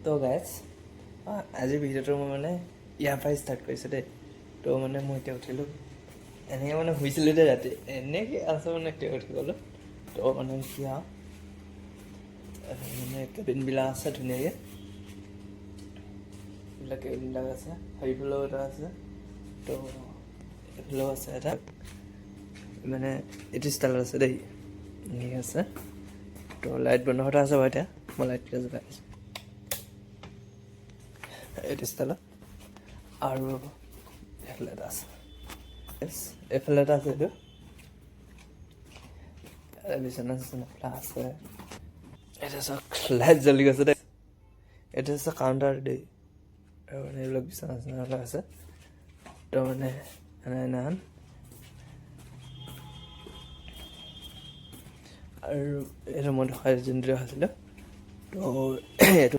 তো গাইজ, আজিৰ ভিডিঅ'টো মই মানে ইয়াৰ পৰাই ষ্টাৰ্ট কৰিছোঁ দেই। তো মানে মই এতিয়া উঠিলোঁ, এনেকৈ মানে শুইছিলোঁ দেই ৰাতি, এনেকৈ আছোঁ মানে এতিয়া উঠি গ'লোঁ। তো মানে কি আৰু মানে কেবিনবিলাক আছে ধুনীয়াকৈ, এইবিলাক কেবিনবিলাক আছে। সেইফালেও এটা আছে, তো এইফালেও আছে এটা, মানে এইটো ষ্টাইলত আছে দেই, এনেকৈ আছে। তো লাইট বন্ধ হৈ আছে বাৰু, এতিয়া মই লাইটকেইটা জ্বলাই আছোঁ এইটো ষ্টাইলত। আৰু এইফালে এটা আছে। Yes, এইফালে এটা আছে। এইটো বিচনা চিচনা আছে। এতিয়া চাওক, লাইট জ্বলি গৈছে দেই। এইটো হৈছে কাউণ্টাৰ দেই। আৰু মানে এইবিলাক বিচনা চিচনাবিলাক আছে। তো মানে এনে এনাখন আৰু এইটো মই দেখাই যোনটো দেখাইছিলোঁ, তো এইটো